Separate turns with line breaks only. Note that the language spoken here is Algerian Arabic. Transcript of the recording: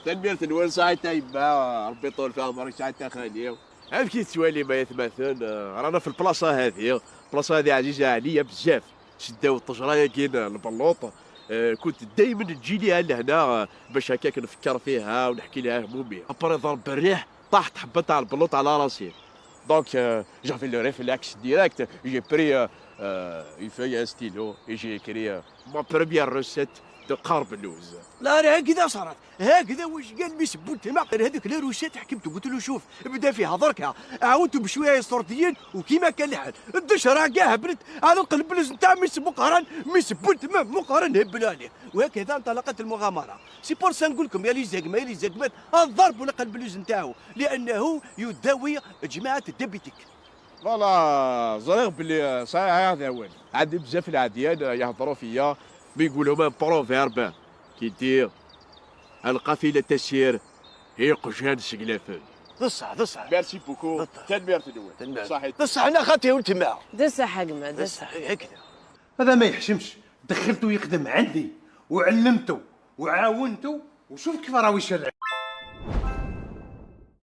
تنميرت نوال ساعتها يما ربي يطول في عمرك ساعتها خالي عارف كي تسوالي ما يتماثل. رانا في البلاصة هذه، البلاصة هذه عزيزه عليا بزاف. شداو الطجرايه كاين البلوط. كنت دائما تجي ليها لهنا باش هكاك نفكر فيها ونحكي لها همومي. après ضرب الريح طاحت حبه تاع البلوط على راسي، donc j'avais le réflexe direct، j'ai pris une feuille، un stylo et j'ai écrit ma première recette de قربلوز.
لا راه هكذا صارت، هكذا واش قال ميس بولتما. هذيك la recette حكمته، قلت له شوف بدا فيها دركا، عاونته بشوية سورتيين وكيما كان الحال الدشره كاع هبلت على القلبلز نتاع ميس مقهران، ميس بولتما مقهران هبلوا عليه، وهكذا انطلقت المغامره. c'est pour ça نقول لكم يا les زقمه يا les زقمات، الضرب ولا قلبلوز نتاعو لانه يداوي جماعة ال diabétiques.
voilà، زريغ بلي صحيح هذا هو. عندي بزاف العديان يهضروا فيا، بيقولوا même proverbe qui dit القافلة تسير يقجان سقلافن.
بصح بصح.
merci beaucoup، تنميرت نوال صحيح.
بصح انا خاطي ولتما.
دسح حقمة دسح.
هكذا.
هذا ما يحشمش، دخلته يخدم عندي وعلمته وعاونته وشوف كيف راهو يشرع.